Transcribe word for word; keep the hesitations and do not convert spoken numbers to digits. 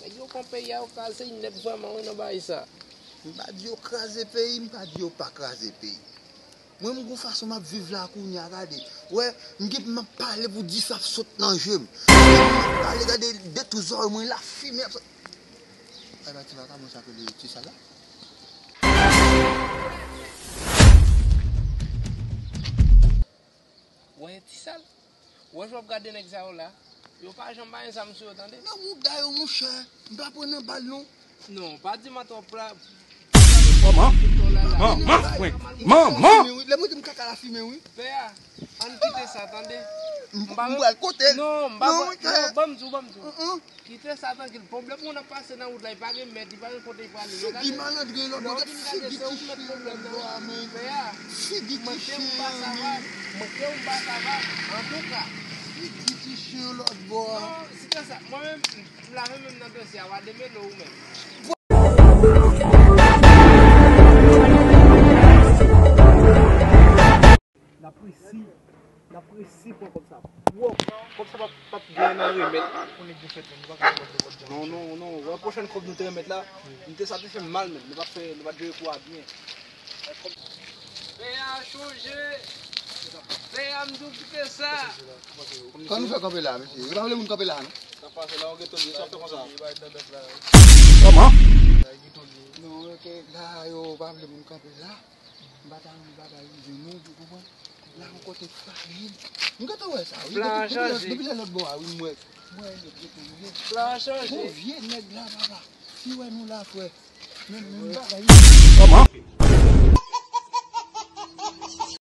Nèg yo pran peyi a, yo kraze nèt vrèman wi nan bagay sa. M pa di yo kraze peyi, m pa di yo pa kraze peyi. Mwen, m gon fason m ap viv la kounye a, gade. Wè, m gen, m ap pale pou di sa ap sot nan je m. M ap pale, gade, de tou zòrèy mwen la, fimen ap sot. Ay, ba ti vakabon sa ke li ti sa la. Wè, ti sal. Wè, jan w ap gade nèg sa yo la. Yo pa janm bay zam sou yo, tande. Nan mouda yo, monchè. M pa pran nan bal, non. Non, pa di m twòp la. Manman! Manman! Manman! Lè mwen di m kaka la fimen, wi. Pè a, ann kite sa, tande. M pa m pral kote l. Non, m pa Non, pral, non, ban m di w, ban m di w. Kite sa trankil. Pwoblèm moun ap pase nan wout la, li pa gen mèt, li pa gen kote li prale. Figi malandren lòt bò, gad figi ti chen lòt bò a, men. Figi ti chen an, men. Manke ou pa sava, manke ou pa sava. Antouka. Figi ti chen lòt bò a. Non, si te sa, mwen menm, m lave men m nan dosye a, w a demele w menm. N ap resi, n ap resi pran kòb sa pwòp. Kòb sa p ap, p ap gen nan remèt. Konnen gen fèt menm, nou pa ka pran kòb de kòb jan. Non, non, non. Wè, pwochèn kòb nou te remèt la, nou te sa te fè m mal menm. Nou pa t fè, nou pa t jere kou a byen. Pè a chonje. Pè a m di w kite sa. Kòman nou fè kanpe la, mesye? Yo pa vle moun kanpe la, non? Sa pase la, ou gen tòl ye, sa fè konsa. Kòman? Non, ok, la, yo pa vle moun kanpe la. M pa ta renmen bagay rive nou, ou konprann? La yon kote farin. M gentan wè sa, wi. Plan an chanje. Depi lè lòt bò a, wi, m wè. M wè nèg gentan rive. Plan an chanje. Gon vye nèg la, papa. Si wè nou la, frè. Men, men bagay. Kòman?